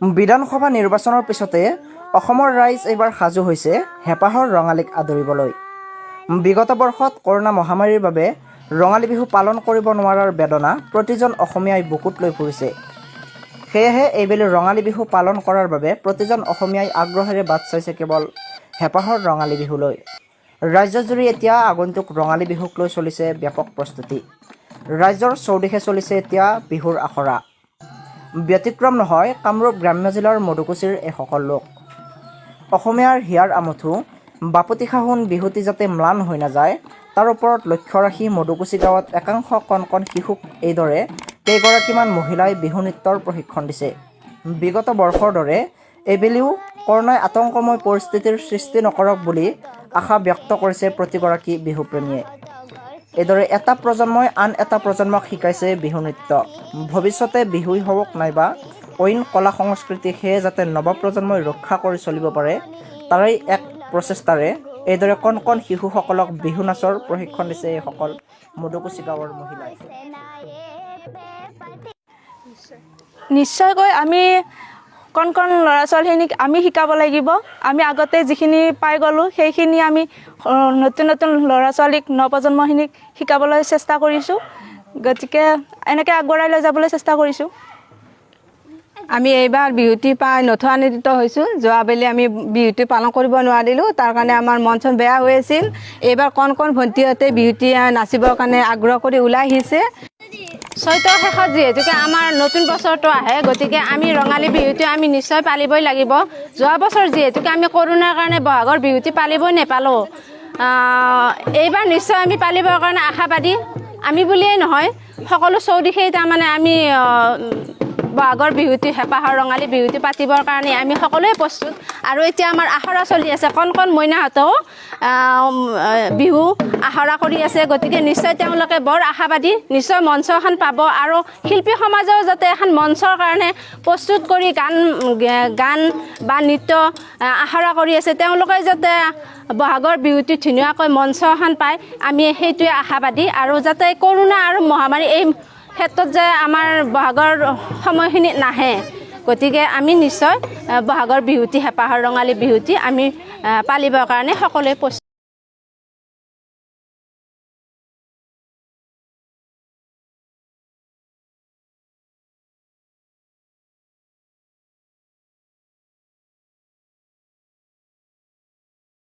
বিধানসভা নিৰ্বাচনৰ পিছতে অসমৰ ৰাইজ এইবাৰ সাজু হৈছে হেঁপাহৰ ৰঙালীক আদৰিবলৈ। বিগত বৰ্ষত কৰোণা মহামাৰীৰ বাবে ৰঙালী বিহু পালন কৰিব নোৱাৰাৰ বেদনা প্ৰতিজন অসমীয়াই বুকুত লৈ ফুৰিছে। সেয়েহে এইবেলি ৰঙালী বিহু পালন কৰাৰ বাবে প্ৰতিজন অসমীয়াই আগ্ৰহেৰে বাট চাইছে কেৱল হেঁপাহৰ ৰঙালী বিহুলৈ। ৰাজ্যজুৰি এতিয়া আগন্তুক ৰঙালী বিহুক লৈ চলিছে ব্যাপক প্ৰস্তুতি। ৰাজ্যৰ চৌদিশে চলিছে এতিয়া বিহুৰ আখৰা। ব্যতিক্ৰম নহয় কামৰূপ গ্ৰাম্য জিলাৰ মধুকুছিৰ এইসকল লোক। অসমীয়াৰ হিয়াৰ আমঠু বাপতি সাহোন বিহুটি যাতে ম্লান হৈ নাযায়, তাৰ ওপৰত লক্ষ্য ৰাখি মধুকুছি গাঁৱত একাংশ কণ কণ শিশুক এইদৰে কেইগৰাকীমান মহিলাই বিহু নৃত্যৰ প্ৰশিক্ষণ দিছে। বিগত বৰ্ষৰ দৰে এইবেলিও কৰোণাই আতংকময় পৰিস্থিতিৰ সৃষ্টি নকৰক বুলি আশা ব্যক্ত কৰিছে প্ৰতিগৰাকী বিহুপ্ৰেমীয়ে। এইদৰে এটা প্ৰজন্মই আন এটা প্ৰজন্মক শিকাইছে বিহু নৃত্য। ভৱিষ্যতে বিহুই হওক নাইবা অইন কলা সংস্কৃতি, সেয়ে যাতে নৱপ্ৰজন্মই ৰক্ষা কৰি চলিব পাৰে, তাৰেই এক প্ৰচেষ্টাৰে এইদৰে কণ কণ শিশুসকলক বিহু নাচৰ প্ৰশিক্ষণ দিছে এইসকল মধুকুছি গাঁৱৰ মহিলাই। নিশ্চয়কৈ আমি কণ কণ ল'ৰা ছোৱালীখিনিক আমি শিকাব লাগিব। আমি আগতে যিখিনি পাই গ'লোঁ, সেইখিনি আমি নতুন নতুন ল'ৰা ছোৱালীক, নৱপ্ৰজন্মখিনিক শিকাবলৈ চেষ্টা কৰিছোঁ। গতিকে এনেকৈ আগবঢ়াই লৈ যাবলৈ চেষ্টা কৰিছোঁ। আমি এইবাৰ বিহুটি পাই নথৈ আনন্দিত হৈছোঁ। যোৱাবেলি আমি বিহুটি পালন কৰিব নোৱাৰিলোঁ, তাৰ কাৰণে আমাৰ মন চন বেয়া হৈ আছিল। এইবাৰ কণ কণ ভণ্টিহঁতে বিহুটি নাচিবৰ কাৰণে আগ্ৰহ কৰি ওলাই আহিছে। চৈতৰ শেষত যিহেতুকে আমাৰ নতুন বছৰটো আহে, গতিকে আমি ৰঙালী বিহুটো আমি নিশ্চয় পালিবই লাগিব। যোৱা বছৰ যিহেতুকে আমি কৰোণাৰ কাৰণে বহাগৰ বিহুটি পালিবই নেপালোঁ, এইবাৰ নিশ্চয় আমি পালিবৰ কাৰণে আশাবাদী। আমি বুলিয়েই নহয়, সকলো চৌদিশেই তাৰমানে আমি বহাগৰ বিহুটি, হেঁপাহৰ ৰঙালী বিহুটি পাতিবৰ কাৰণে আমি সকলোৱে প্ৰস্তুত। আৰু এতিয়া আমাৰ আখৰা চলি আছে। কণ কণ মইনাহঁতেও বিহু আখৰা কৰি আছে। গতিকে নিশ্চয় তেওঁলোকে বৰ আশাবাদী, নিশ্চয় মঞ্চ এখন পাব। আৰু শিল্পী সমাজেও যাতে এখন মঞ্চৰ কাৰণে প্ৰস্তুত কৰি গান গান বা নৃত্য আখৰা কৰি আছে, তেওঁলোকে যাতে বহাগৰ বিহুটিত ধুনীয়াকৈ মঞ্চ এখন পায়, আমি সেইটোৱে আশাবাদী। আৰু যাতে কৰোণা আৰু মহামাৰী এই ক্ষেত্ৰত যে আমাৰ বহাগৰ সময়খিনি নাহে। গতিকে আমি নিশ্চয় বহাগৰ বিহুটি, হেঁপাহৰ ৰঙালী বিহুটি আমি পালিবৰ কাৰণে সকলোৱে প্ৰস্তুত।